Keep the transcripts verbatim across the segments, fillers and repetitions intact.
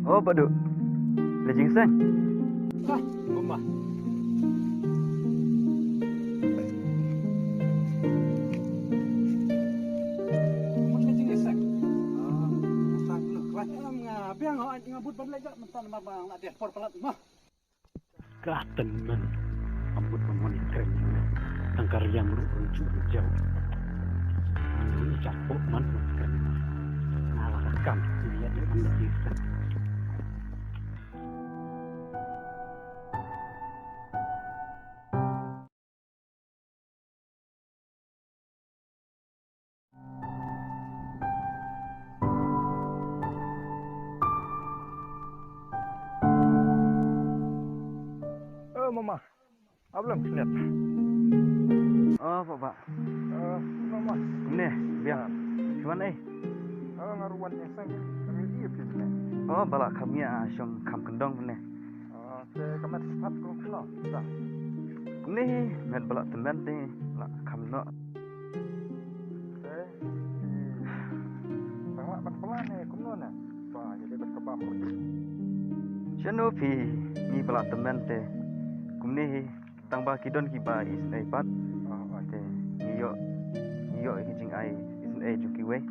Oh, Bah Duh. Leit jingseng. Bah, kumba. Mut leit jingseng. Ah, tang lu. Wah, nga biang hooid nga bud ban leit mynta namar ba nga la deh por palat mah. Ka tymmen. Ampun pynmon i kren. Tang ka riam ruh ruh ju ruh jau. Ni chapoh man ruh kren. Ala ka kam. Ni ïa dei man dei kren. Eh, Mama. Ablem khliat. Oh, Papa. Eh, Mama. Kumne, biang. Ah. Phi wan ei? Eh, nga ruh wan jingseng. Kami di phi ne. Oh, ba la kham ngi, ah, shong kham kyndong kumne. Ah, te ka met spat ko kumno? Ta. Kumne hi, met ba la tymmen te la kham noh. Te, tang la ban plan ne kumno ne? Ba, ïa dei ban kaba mo. Shano phi, ngi ba la tymmen te. Kumne hi, tang ba ki don kiba isynei pat. Ah, ah. Te, ngi ïoh, ngi ïoh ki jingai isynei jong kiwei.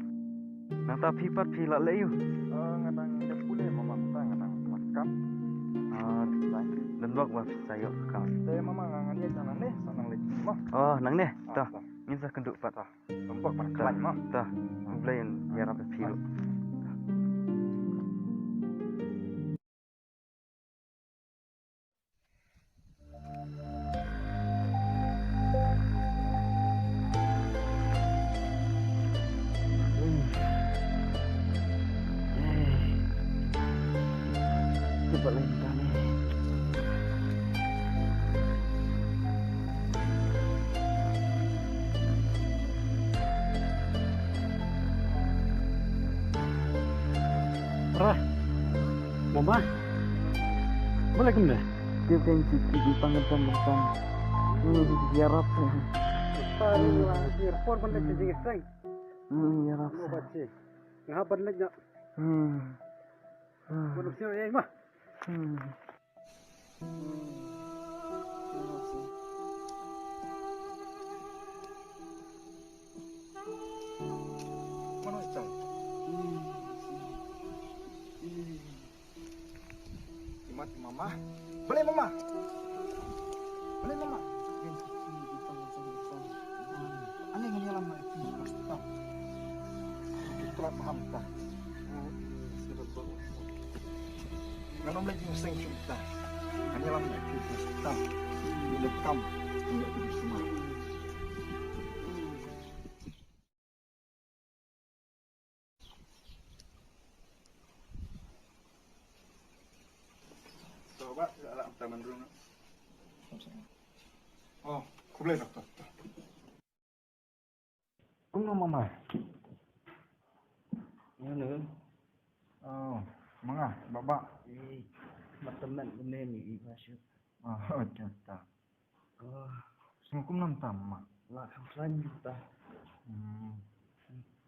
Nangta phi pat phi la leh aiu? Ah, nga dang dep pule Mama, ta nga dang mat kam. Ah, don bok ba phi sa ïoh kam. Te Mama, nga ngan ïaid nangne, sa nang leit Mama. Oh, nangne. Ah, ta. Ta. Ngin sa kynduh pat. Ta. Bok ban khlaiñ mo. Ta. U Blei un ïarap ïa phi ruh. Ra. Mama. Balei kumne? Kiew kein ki ki pang kan kan. Hmm, ïarap. Pang la, ïarap pon ban leit jingseng. Hmm, ïarap. Mo ba chi. Nga ban leit na. Hmm. Hmm. Ban leit sini, eh, ma. Hmm. Mano ita? Imat Mama. Balei Mama? Balei Mama? Ani ngan ïalam na iti. Ito la paham ta. Ngan ym leit jingseng shuh ta. Ngan ïalam ïa phi shuh ta. Ngi leit kam. Ngi leit kam sumar. To ba, la la taman rung. Oh, khublei doktor. Kumno Mama? Ïa ne. Oh, ma nga, Baba. Eh, ma tymmen kumne ni i ba shu. Oh, acha ta. Oh. Sngewbha kumno mynta Mama? La kham khlaiñ mynta. Hmm.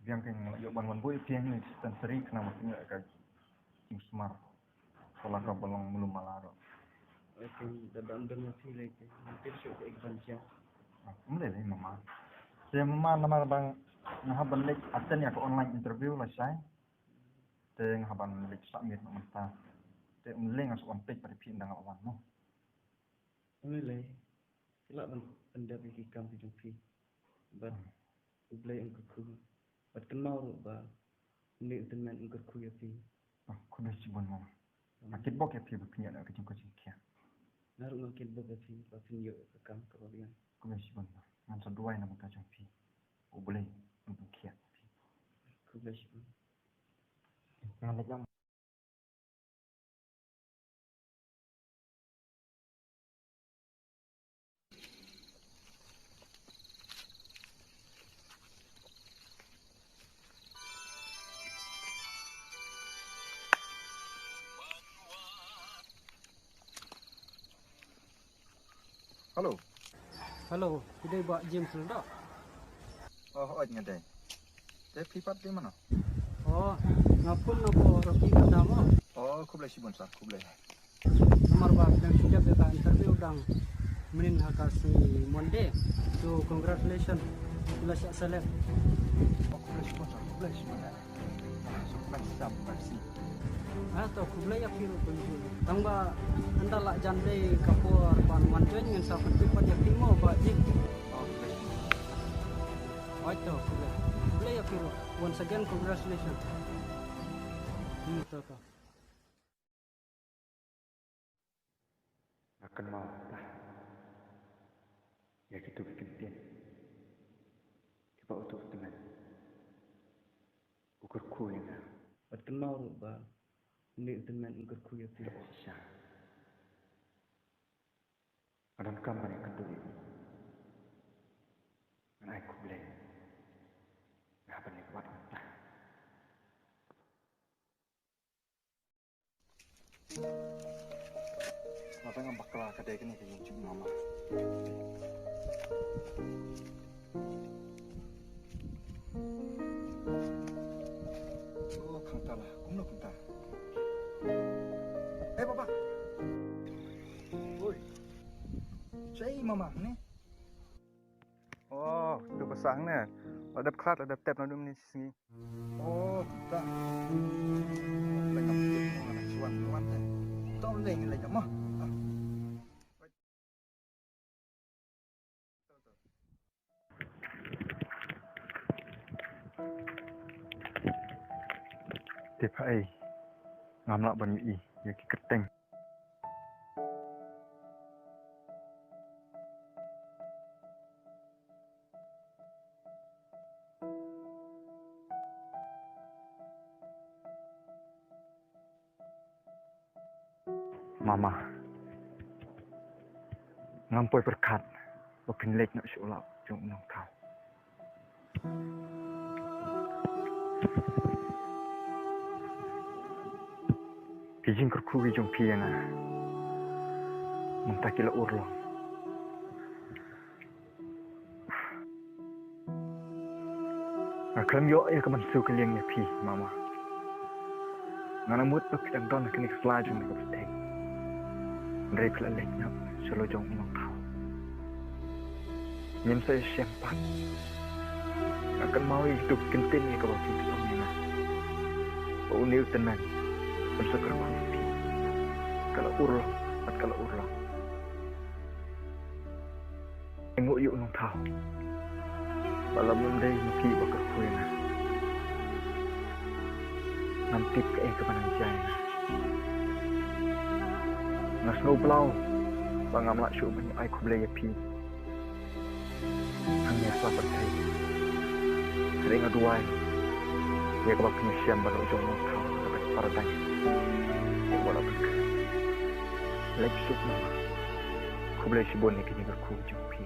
Biang kein nga la ïoh ban wan buh ïa phi hangne dispensary khnang ba phin ïoh ka jingsumar. Ka la ka ba long mluh mala ruh. Lei kein da dang don ïa phi lei kein. Mynta shu ka ban jia. Ah, ym lei lei Mama. Te Mama namar ba nga hap ban leit attend ïa ka online interview lashai. Te nga hap ban leit submit mynta. Te ym lei nga shu wan peit pat ïa phi ynda nga la wan mo. Ym lei lei. Phi lah ban pyndep ïa ki kam ki jong phi. Bad U Blei un kyrkhu. Bad kynmaw ruh ba une u tymmen un kyrkhu ïa phi. Oh, khublei shibun Mama. Nga kitbok ïa phi ba phin ïoh ka jingkoit jingkhiah. Nga ruh nga kitbok ïa phi ba phin ïoh ka kam kaba biang. Khublei shibun Mama. Ngan sa duwai na ka bynta jong phi. U Blei un pynkhiah ïa phi. Khublei shibun. Ngan leit lang. Hello. Hello, phi dei Bah James Lyngdoh? Oh, hooid nga dei. Te phi pat dei mano? Oh, nga phone na Bah Rocky Kata mo. Oh, khublei Shibun sir, khublei. Namar ba phi dang shu jop ïa ka interview dang mynnin ha ka sngi Monday. So congratulations. Phi la shah select. Oh, khublei shibun sir, khublei shibun. Surprise, surprise. Ha to, khublei ïa phi ruh pynjul. Tang ba ynda la jan dei ka por ban wan join ngan sa pyntip pat ïa phi mo ba ïa. Oh, khublei shibun. Hooid to, khublei. Khublei ïa phi ruh. Once again, congratulations. Hmm, to to. Nga kynmaw tah ïa kito ki kyntien kiba uto u tymmen u kyrkhu ïa nga. Bad kynmaw ruh ba une u tymmen u kyrkhu ïa phi. Shisha nga donkam ban ïakynduh ïa u. Ngan ai khublei. Nga ban ïa kwah mynta. Lada ngam bakla ka dei kane ka ïing jong mama. Oh, khangta la, kumno khangta? Eh, papa. Oi. Sa i mama ne? Oh, to ba sah ne. La dep khlad, la dep tep naduh mynne shi sngi. Oh, ta. Lei ngam tip mo, nga shuwa wan te. To lei ngi lei mo. Ah. Te pha ei, ngam lah ban ïohi ïa ki kyrteng. Mama, ngam poi pyrkhat ba phin leit noh sha u lad jong u nongthaw. Ki jingkyrkhu ki jong phi ïa nga mynta ki la urlong. Nga khlem ïoh ïa ka ban siew ka liang ïa phi, mama. Nga la mut ba phi dang don ha kane ka sla jong ka pyrthei. Hynrei phi la leit noh sha la jong u nongthaw. Ngim sa ïashem pat. Nga kynmaw ïa kito ki kyntien ïa kaba phi ong ïa nga. Ba une u tymmen un sa kyrkhu ïa phi. Ka la urlong, bad ka la urlong. Nga nguh ïa u nongthaw. Ba la ym dei ma phi uba kyrkhu ïa nga. Ngam tip kaei kaba nang jia ïa nga. Nga sngew blah ba ngam lah shuh ban ïa ai khublei ïa phi. Hangne ha sla pyrthei. Hynrei nga duwai ïa kaba phin ïashem bad u jong u nongthaw ha ka paradais. Ïa kaba la pynkhih. Leit suk mama. Khublei shibun ïa ki jingkyrkhu jong phi.